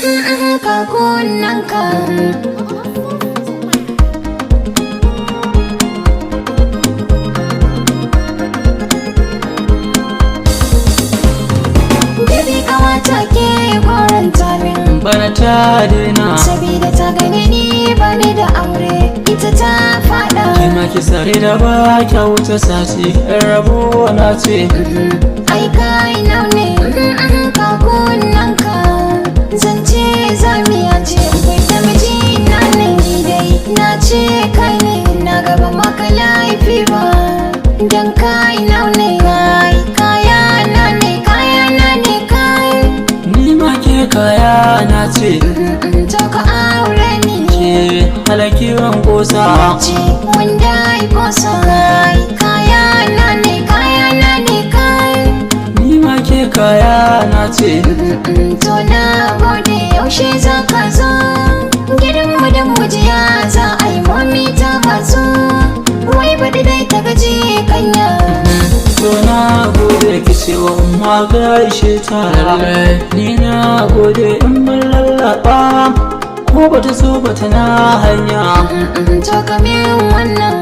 Ka kunnanka. Baby, kawata ke goranta min. Bana ta daina. Sabida ta gani ni bani da aure, ita ta fada. Kima ki sare da ba kya wuce sati, in rabo na ce. Ai kai naune, ka kunnanka. Zance zamiya ce, akwai da miji na ne. Ni dai na ce kai ne, na gaba maka laifi ba. Dan kai naune, kai kaya na ne, kaya na ne kai. Ni ma ke kaya na ce. To ka aure ni. Ke halakiwan kosa. Ce wanda ya kosa, kai kaya na ne, kaya na ne kai. Ni ma ke kaya na ce. To na gode, yaushe za ka zo gidanmu don mujiya za a yi mami ta masu wai baɗi dai ta gaji kanya. To na gode, ki ce wa umma gaishe ta. Ni na gode, in mun lallaba ko bata so ba tana hanya. To ka min wannan.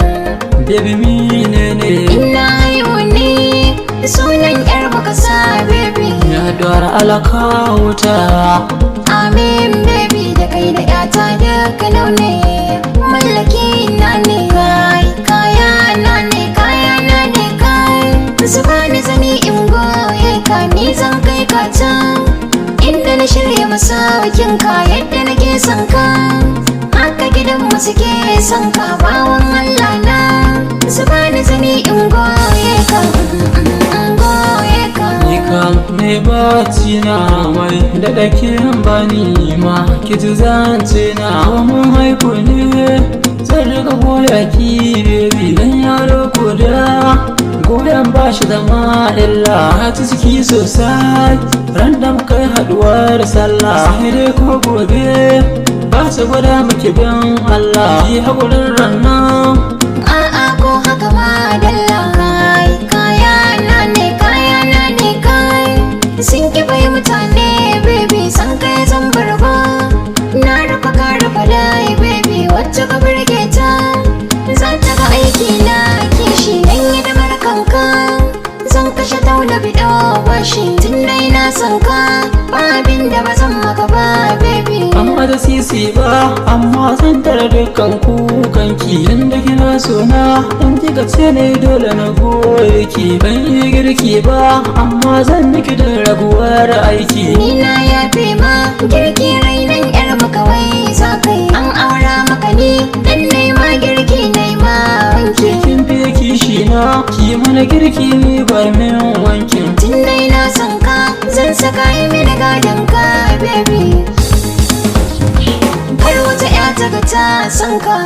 Baby, mine ne? Ina haihu ne sunan yar baka sa baby. Ya dora alaka wuta. Amin baby, da kai da yata duka launi mallaki na ne, kai kaya na ne, kaya na ne kai. Su bani zani in goye ka, ni zan kai ka can inda na shirya masaukin ka. Yadda nake son ka, haka gidan mu suke son ka, bawan Allah na. Su bani zani in goye ka, in goye ka. Ni kam ne bacci na mai daɗa kin bani ma ki ji zance na. Ko mun haiku ne zan riga goya ki baby, dan yaro ko da goyon ba shi zama illa. Na ci ciki sosai ran da muka yi haɗuwar sallah, sai dai ko gobe ba su gwada muke bin Allah yi haƙurin rannan. A'a, ko haka ma dalla, kai kaya na ne, kaya na ne kai. Sun ki bai mutane baby, san kai zan barba. Na rufa ka rufa dai baby, wacce ka burge ta za ta ga aiki na kishi. Dan yi da barkanka zan kashe tauna bido bashi. Tun dai na san ka, ba abin da ba zan maka ba baby. Amma da sisi ba, amma zan tare dukkan kukanki. Inda kina so na, in kika ce ne dole na goye ki. Ban yi girki ba, amma zan miki da raguwar aiki. Ni na yafe ma girki, rainan yar maka wai za ka yi. An aura maka ni dan ma girki ma wanki. Kin fiye kishi na, ki mana girki ni bar min wankin. Tun dai na san ka, zan saka yi mini gadon ka baby. Har wata ya ta ga ta san ka.